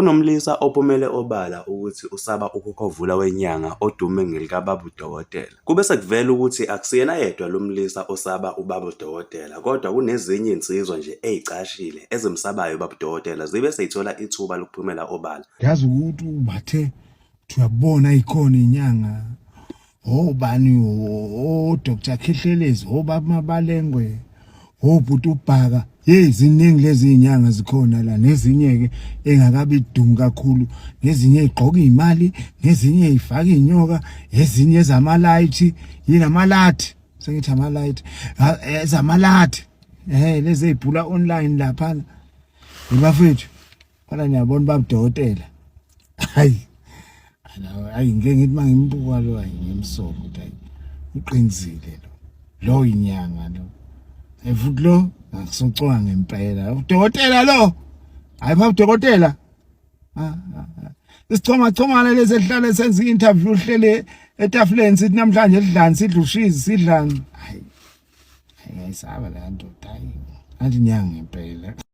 Kunomlisa ophumele obala ukuthi usaba ukhokhovula wenyanga odume ngelikaBaba uDokotela. Kube sekuvela ukuthi akusiyena yedwa lo mlisa osaba uBaba uDokotela kodwa kunezinye iy'nsizwa nje ey'cashile ezimsabayo uBaba uDokotela zibe sey'thola ithuba lokuphumela obala. Yazi ukuthi ubathe uyabona ikhona inyanga obani o Dr Khehlelezi obaba Mabalengwe obhuti ubhaka hey ziningi lezi inyanga zikhona la nezinye ke engakabi dumu kakhulu nezinye igqoka imali nezinye ifaka inyoka ezinye ezamalayithi yini amalathi sengithi amalayithi ezamalathi eh lezi ezibhula online lapha bafethu. Kodwa ngiyabona ubaba udokotela. Hayi. Hayi ngeke ngithi mangimbuka lo hayi ngimsola ukuthi hayi uqinisile lo. Lo inyanga lo. Hey futhi lo akusoconga ngempela. Udokotela lo. Hayi baba udokotela. Ah, ah, ah. Isichoma chomana lesi ehlale senza interview uhlele etafuleni sithi namhlanje sidlani sidla ushizi sidlani. Hayi. Hayi ngiyayisaba le ndoda hayi. Anti nyanga ngempela.